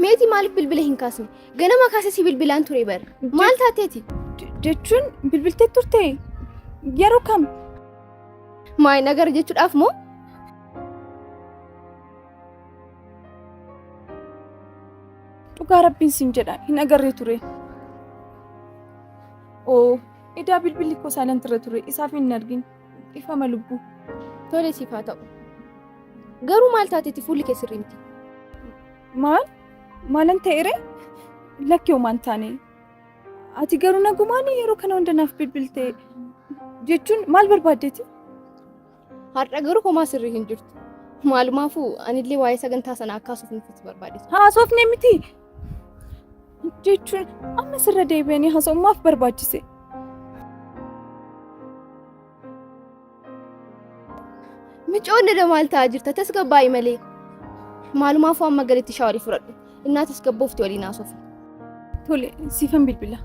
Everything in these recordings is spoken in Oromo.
Meetii maaliif bilbila hin kaasne? Ganama kaasee si bilbilaan ture bara. Maal taateeti? Jechuun bilbiltee turte yeroo kam? Maal nagara jechuudhaaf moo? Dhugaa rabbiin siin jedha hin agarree ture. Oo edaa bilbilli koo silent irra ture isaaf hin argin dhifama lubbuu. Tole siif haa ta'u. Garuu maal taateeti fuulli kee sirrii miti. Maal? Maalan ta'ere? Lakki homaan taane. Ati garuu nagumaan yeroo kana hunda naaf bilbilte jechuun maal barbaaddeeti? Har'a garuu homaa sirrii hin jirtu. Maalumaafuu anillee waa'ee sagantaa sanaa akka haasofnuuf si barbaade. Haasofne miti jechuun amma sirra deebi'anii haasa'uun maaf barbaachise? Micoon dada maal ta'aa jirta? Tasgabbaa'i malee. Maalumaafuu amma galitti shaaworii fudhadhu. Innaa tasgabboofti waliin haasofna. Tole, siifan bilbila.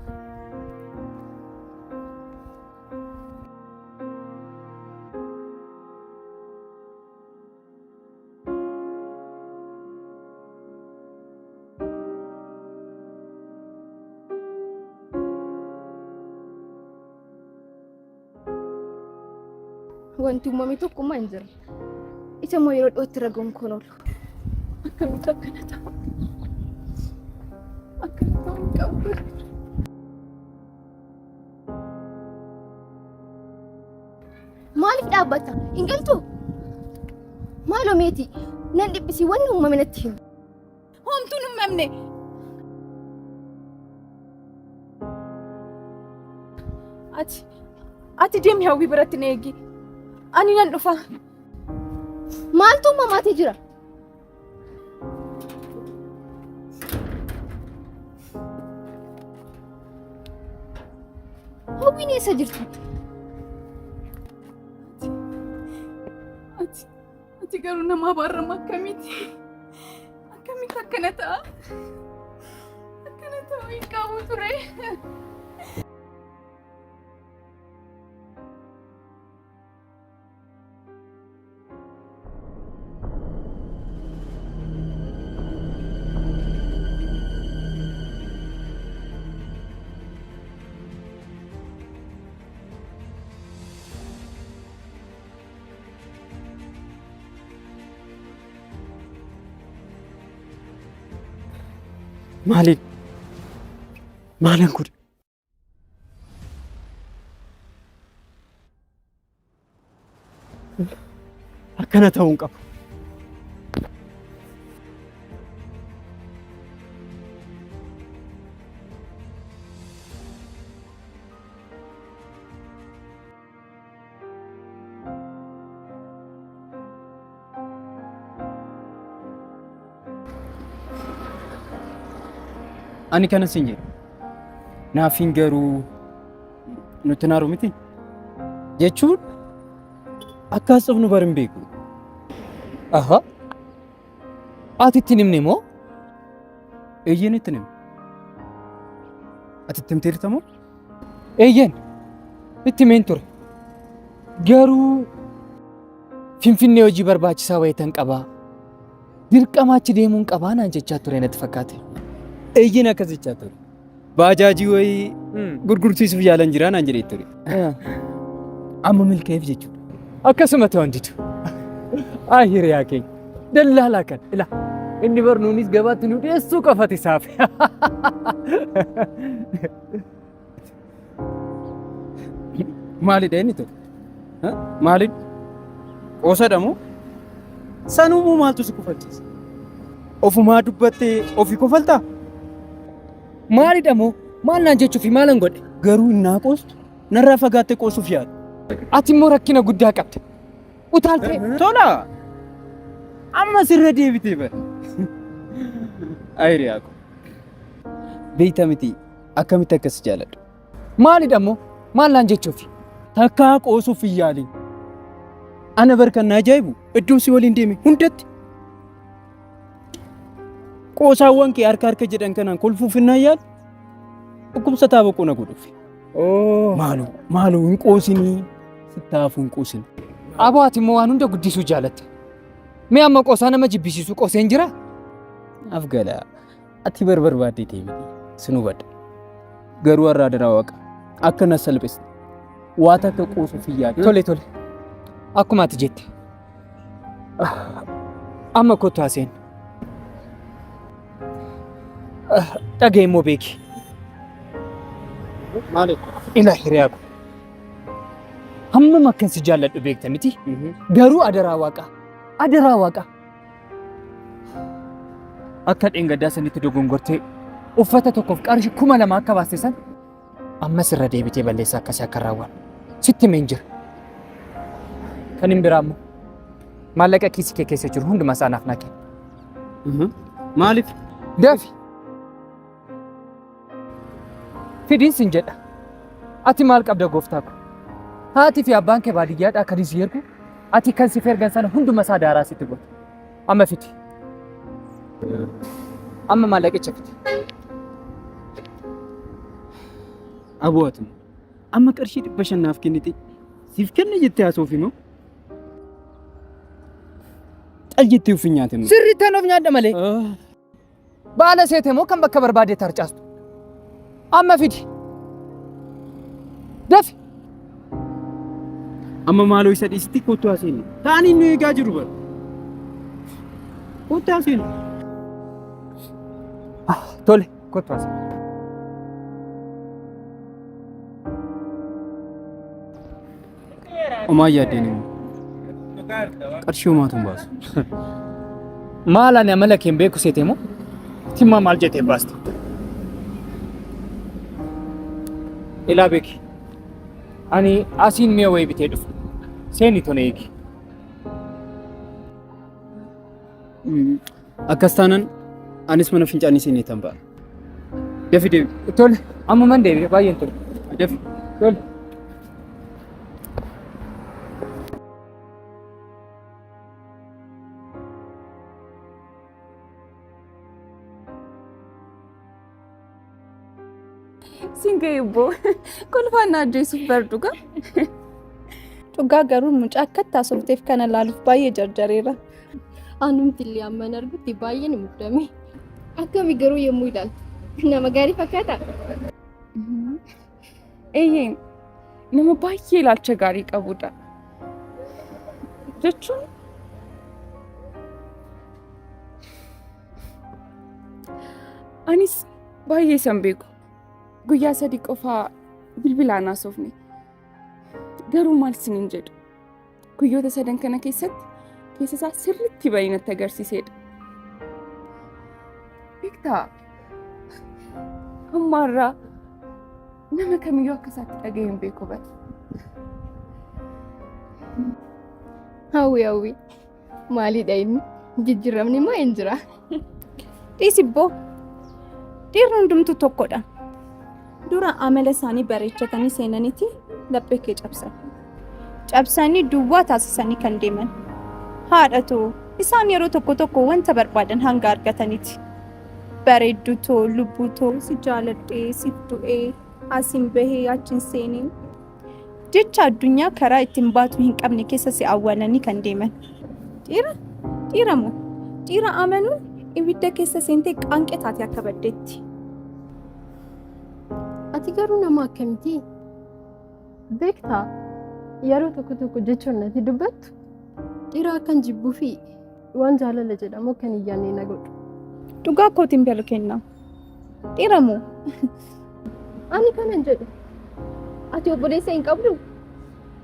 Wanti uumame tokkummaa hin jiru. Isa immoo yeroo dhiyootti irra ga'uun koon oolu. Akkamitti akkana ta'a? Akkana ta'uu hin qabu. Maaliif dhaabbatta? Hin galtuu? Maaloo meetii? Nan dhiphisii wanni uumame natti himi. Homtuun hin uumamne. Ati ati deemi hawwii biratti na eegi. Ani nan dhufa. Maaltu uumamaatee jira? Hawwiin eessa jirti? Ati ati garuu nama abaarama akkamiiti? Akkamitti akkana ta'a? Akkana ta'uu hin qabu ture. Maaliin? Maalan godhe? Akkana ta'uu hin qabu. Ani kana sin jedhu. Naafin garuu nutti naaru miti. Jechuun akka haasofnu bar hin beeku. Aha. Ati itti hin himne moo? Eeyyeen itti hime. Ati itti himteerta moo? Eeyyeen itti himeen ture. Garuu Finfinnee hojii barbaachisaa wayitan qabaa. Dirqama achi deemuun qabaa naan jechaa ture natti fakkaate. Eeyyeen akkas jechaa ture. Baajaajii wayii gurgursiisuuf yaalan jiraa naan jedhee ture. Amma milkaa'eef jechuudha. Akkasuma ta'u hin didu. Ay hiriyaa keenya. Dallaalaa kan ila inni bar nuunis gabaatti nu dhiyeessuu qofati isaaf. Maalidha inni tokko? Maalidha? Qoosadha moo? Sanuu moo maaltu si kofalchiisa? Ofumaa dubbattee ofii kofaltaa? Maalidha moo? Maal naan jechuufi maalan godhe? Garuu innaa qoostu narraa fagaattee qoosuuf yaadu. Ati immoo rakkina guddaa qabda. Utaaltee. Tola! Amma sirra deebitee bara. Ayiriyaa ko. Beekta miti akkamitti akkas jaaladhu. Maalidha immoo? Maal naan jechuufi? Takkaa qoosuuf hin yaalin. Ana bar kan na ajaa'ibu iddoo si waliin deeme hundatti qoosaawwan kee harka harka jedhan kanaan kolfuuf hin yaalu dhukkubsataa boqoo na godhuuf. Maaloo maaloo hin qoosinii sittaafuu hin qoosin. Aboo ati immoo waan hunda guddisuu jaalatta. Mee amma qoosaa nama jibbisiisu qooseen jira? Afgala ati bar barbaaddee ta'e miti sin hubadha. Garuu har'a adaraa waaqa akka na salphisne waa takka qoosuuf hin yaadin. Tole tole. Akkuma ati jette. Amma kottu haaseen. Dhagee immoo beeki. Maali? Ilaa hiriyaa koo. Hammam akkan si jaalladhu beekta miti. Garuu adaraa waaqaa. Adaraa waaqaa. Akka dheengaddaa sanitti dogongortee uffata tokkoof qarshii 2000 akka baaste san ammas irra deebitee balleessaa akkasii akka hin raawwanne sitti himeen jira. Kan hin biraa immoo maallaqa kiisii kee keessa jiru hunduma isaa naaf naa kenni. Maaliif? Dafi. Fidiin sin jedha. Ati maal qabda gooftaa ko? Haati fi abbaan kee baadiyyaadhaa kan si ergu, ati kan siif ergan sana hunduma isaa daaraa sitti godha. Amma fidi. Amma maallaqicha fidi. Aboo ati amma qarshii 500 naaf kennite siif kenna jettee haasoofi moo? Xal jettee of hin nyaate moo? Sirriittan of nyaadha malee. Baala seete moo kan bakka barbaadde tarcaastu? Amma fidi. Dafi. Amma maaloo isa dhiisitti kottu haaseennu. Ta'anii nu eegaa jiru bara. Kottu haaseennu. Tole kottu haaseennu. Homaa yaaddeen immoo. Qarshii homaatu hin baasu. Maal ani amala kee hin beeku seete moo? Timmaa maal jettee baaste? Ilaa beeki. Ani asiin mi'a wayii bitee dhufa. Seeni tona eegi. Akkas taanaan anis mana fincaanii seenee tan ba'a. Dafi deebi. Tole, ammuman deebi'e baay'een tole. Dafi. Tole. Siin ga'e obbo. Kolfaan na ajjeesuuf bar dhugaa. Dhugaa garuu mucaa akkatti haasofteef kana laaluuf baay'ee jarjareera. Anumti illee amman argutti baay'een muddame. Akkami garuu yommuu ilaaltu nama gaarii fakkaata. Eeyyee nama baay'ee ilaalcha gaarii qabudha. Jechuun anis baay'ee isan beeku. Guyyaa sadii qofaa bilbilaan haasofne. Garuu maal sinin jedhu. Guyyoota sadan kana keessatti keessa isaa sirriitti bahee natti agarsiisedha. Beektaa amma irraa nama kamiyyuu akka isaatti dhaga'ee hin beeku bara. Hawwi hawwi maalidha inni jijjiiramni immoo hin jira. Dhiisi boo. Dhiirri hundumtuu tokkodha. Dura amala isaanii bareechatanii seenaniiti laphee kee cabsan. Cabsanii duwwaa taasisanii kan deeman. Haadha too. Isaan yeroo tokko tokko wanta barbaadan hanga argataniiti. Bareedduu too, lubbuu too, si jaaladhee, siif du'ee, asiin bahee, achiin seenee. Jecha addunyaa karaa ittiin baatu hin qabne keessa si awwaalanii kan deeman. Dhiira? Dhiira moo? Dhiira amanuun ibidda keessa seentee qaanqee taate akka baddeetti. Ati garuu nama akkamitii? Beektaa yeroo tokko tokko jechoonni ati dubbattu dhiira akkan jibbuu fi waan jaalala jedhamu akkan hin yaadne na godhu. Dhugaa kootiin bira kenna. Dhiira moo? Ani kanan jedhu ati obboleessa hin qabdu?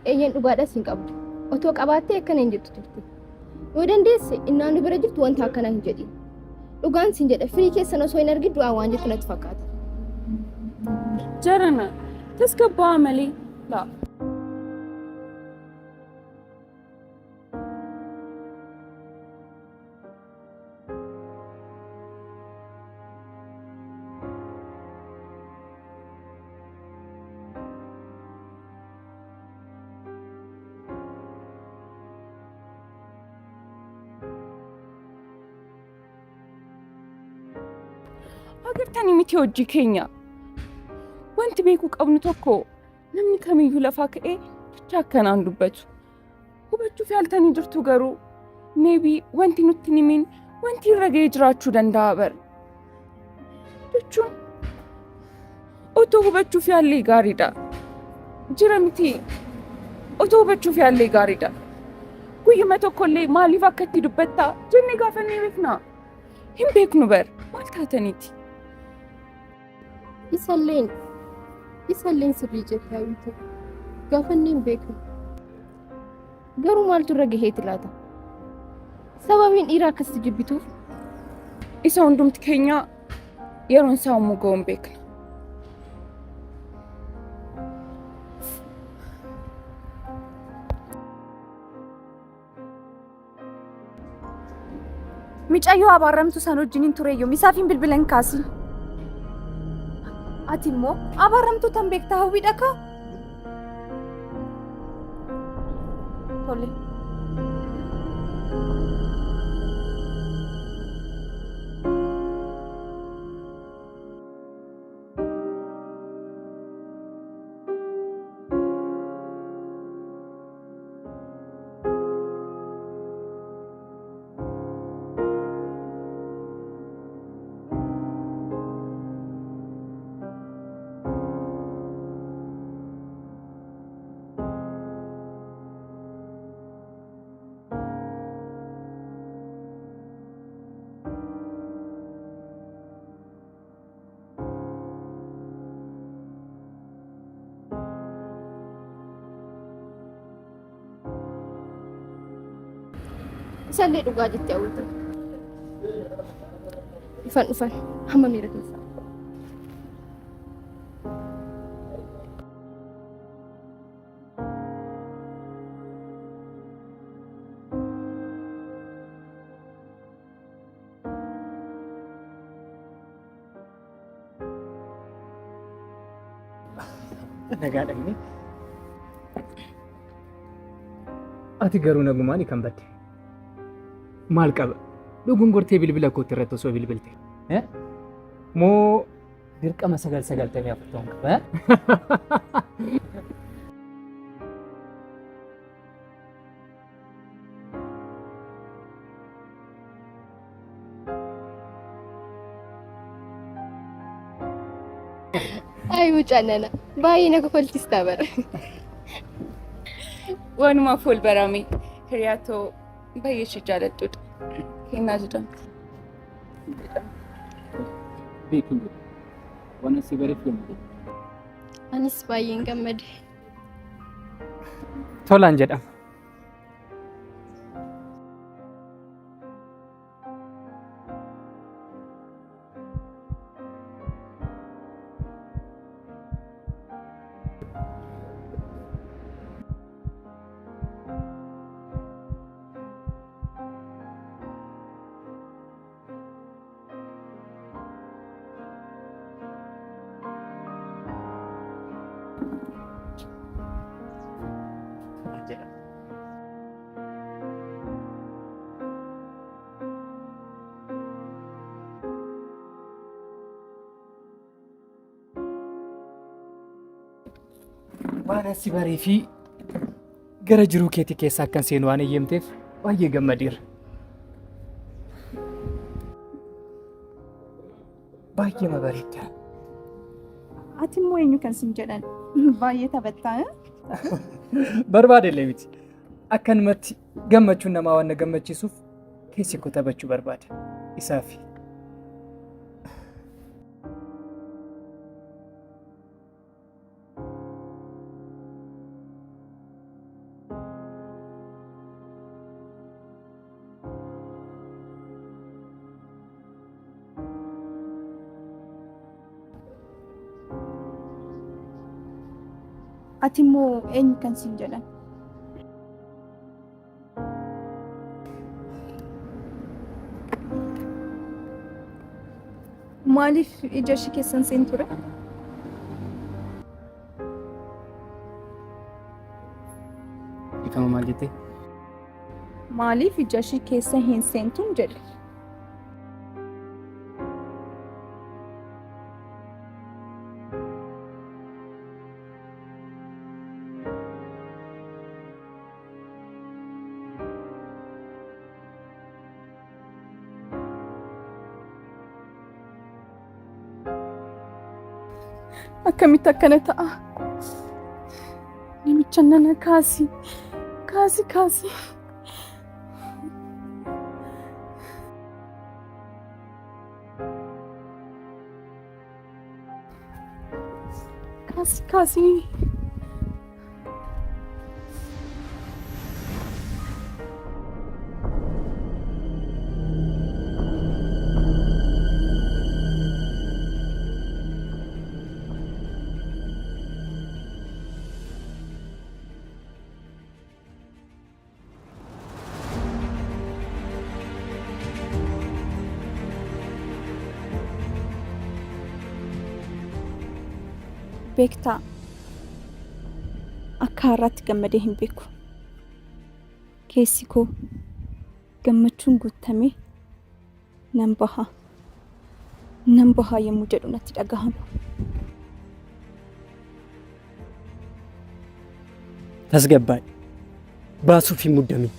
Eeyyeen dhugaadhas hin qabdu. Otoo qabaattee akkana hin jettu turte. Yoo dandeesse innaan nu bira jirtu wanta akkanaa hin jedhin. Dhugaan sin jedha firii keessan osoo hin argin du'aa waan jettu natti fakkaata. Jarana tasgabbaa'aa malee laa. Agartanii miti hojii keenya. Wanti beekuu qabnu tokko namni kamiyyuu lafaa ka'ee jecha akkanaan dubbatu. Hubachuuf yaaltanii jirtu garuu maybe wanti nutti hin himin wanti irra ga'ee jiraachuu danda'a bar. Jechuun otoo hubachuuf yaallee gaariidha. Jira miti otoo hubachuuf yaallee gaariidha. Guyyuma tokkollee maaliif akka itti dubbattaa jennee gaafannee beeknaa? Hin beeknu bar maal taataniiti? Isalleen isalleen sirrii jette hawwitu. Gaafannee hin beeknu. Garuu maaltu irra gaheeti laata? Sababiin dhiira akkasitti jibbituuf Isa hundumti keenya yeroon isaa yommuu ga'u hin beekna. Micayyoo abaarramtuu san wajjiniin tureeyyuu isaaf hin bilbila hin kaasin. Ati immoo abaarramtuu tan beektaa hawwiidha kaa? Tole. Isallee dhugaa jettee hawwitu. Dhufan dhufan hamma miira keessaa. Nagaa dhaqne. Ati garuu nagumaan kan badde. Maal qaba? Dogongortee bilbila kootti irratti osoo bilbilte. Moo dirqama 994 ta'uun qaba? Ay mucaa nana baay'ee na kofalchiistaa bara. Wanumaaf wal barame hiriyaa too baay'ee ishee jaaladhudha. Kennaa jedhamti. Beekin jedhu. Waan asii bareef gammade. Anis baay'een gammade. Tolaan jedhama. Jedhama. Waan si baree fi gara jiruu keetii keessa akkan seenu waan eeyyamteef baay'ee gammadeera. Baay'ee ma bareedda. Ati immoo eenyu kan sin jedhan? Baay'ee taphattaa. Barbaade illee miti. Akkanumatti gammachuun namaa waan na gammachiisuuf keessi koo taphachuu barbaada. Isaafi. Ati immoo eenyu kan sin jedhan? Maaliif ija ishee keessan seen ture? Dhiifama maal jettee? Maaliif ija ishee keessa hin seentun jedhe. Akkamitti akkana ta'a? Namicha nana kaasi. Kaasi kaasi. Kaasi kaasi. Beektaa akka har'aatti gammadee hin beeku. Keessi koo gammachuun guutamee nan baha. Nan baha yommuu jedhu natti dhagahama. Tasgabbaa'i. Baasuuf hin muddamin.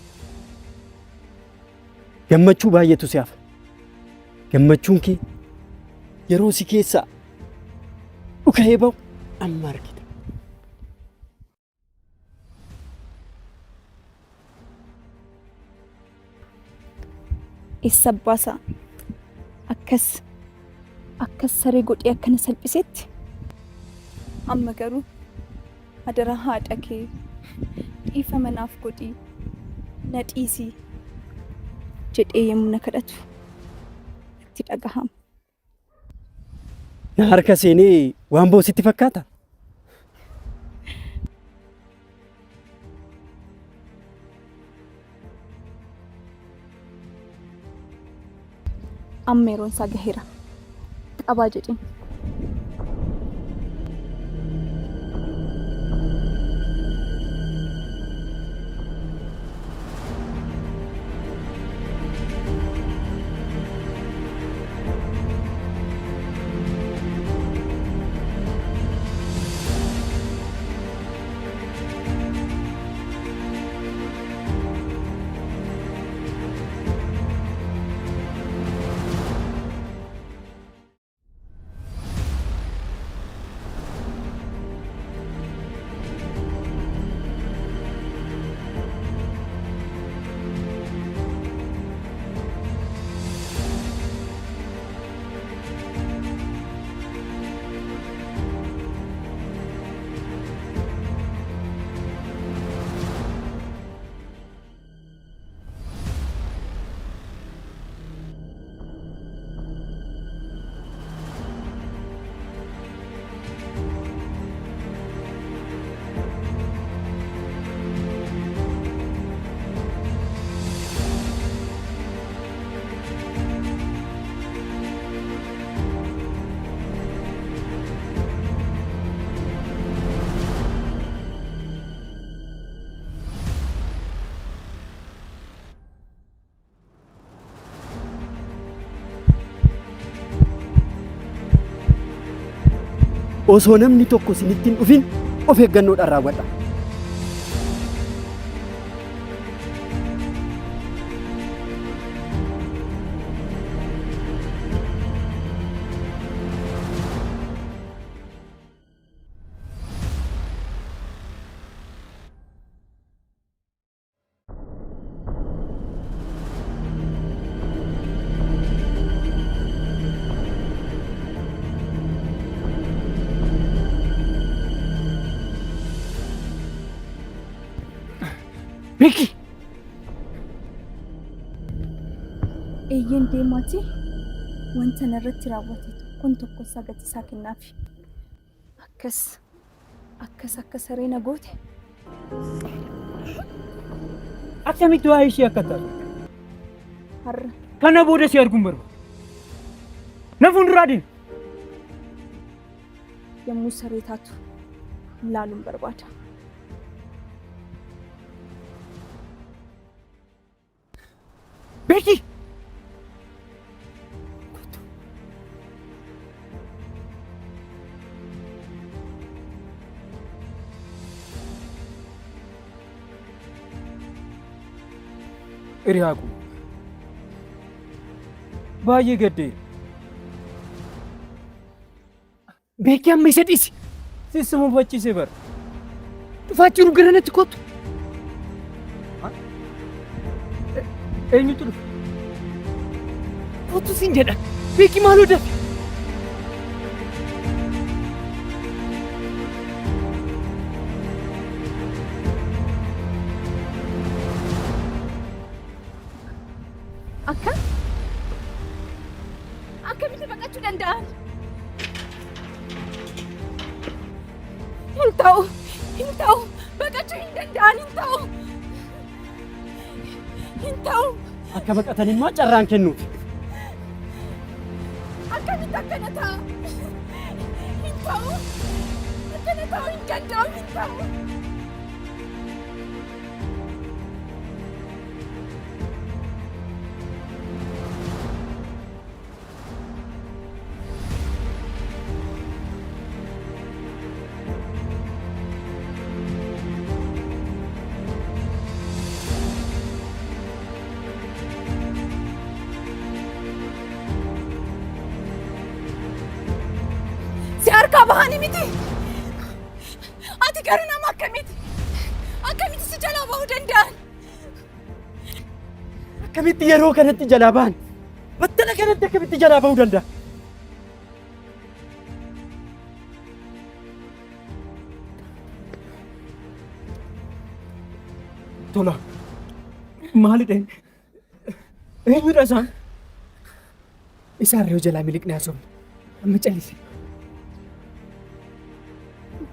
Gammachuu baay'eetu si hafa. Gammachuun kee yeroo si keessaa dhuka'ee ba'u amma argita. Eessa abbaasaa akkas akkas saree godhee akkana salphisetti amma garuu adaraa haadha kee dhiifama naaf godhi na dhiisi jedhee yommuu na kadhatu itti dhagahama. Na harka seenee waan ba'u sitti fakkaata? Amma yeroon isaa gaheera. Qabaa jedhin. Osoo namni tokko isinitti hin dhufin Of eeggannoodhaan raawwadha. Beeki! Eeyyeen deemaatii wanta narratti raawwate tokkoon tokko isaa gatii isaa kennaafi. Akkas akkas akka saree na goote. Akkamitti waa'ee ishee akka taatu? Har'a. Kana booda si arguun barbaadu. Na fuulduraa deemi. Yommuu saree taatu laaluun barbaada. Beeki! Hiriyaa koo baay'ee gaddeera. Beeki amma isa dhiisi. Sis mufachiise bara. Dhufaa jiru gara natti kottu. Eenyutu dhufe? Kottu siin jedha. Beeki maaloo dafi. Akka? Akkamitti baqachuu danda'an? Hin ta'u! Hin ta'u! Baqachuu hin danda'an! Hin ta'u! Hin ta'u! Akka baqatan immoo carraan kennuufi. Akkamitti akkana ta'a? Hin ta'u! Akkana ta'uu hin danda'u! Hin ta'u! Si harkaa bahanii miti. Ati garuu nama akkamiiti? Akkamitti si jalaa bahuu danda'an? Akkamitti yeroo kanatti jalaa bahan? Battala kanatti akkamitti jalaa bahuu danda'a? Tola. Maalidha inni? Eenyudha isaan? Isaan re'oo jalaa miliqnee haasofna. Amma callisi.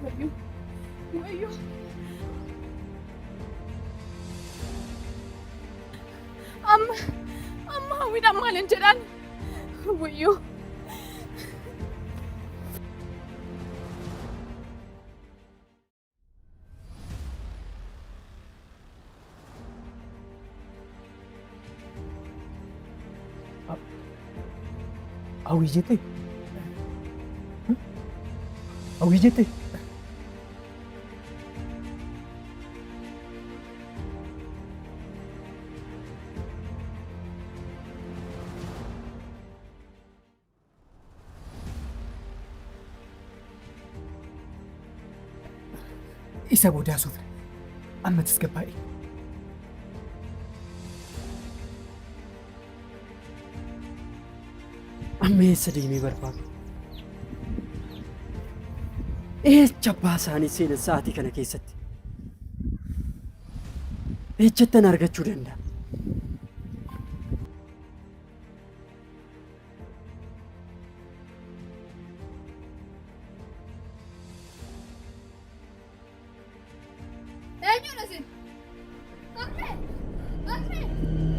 Wayyoo! Wayyoo! Amma amma hawwiidhaan maalin jedhaan? Wayyoo! Hawwii jettee? Hawwii jettee? Isa booda haasofna. Amma tasgabbaa'i. Amma eessa deemee barbaadu? Eessa abbaa isaanii seenan sa'aatii kana keessatti? Eessattan argachuu danda'a? Eenyudha isin? Harmee! Harmee!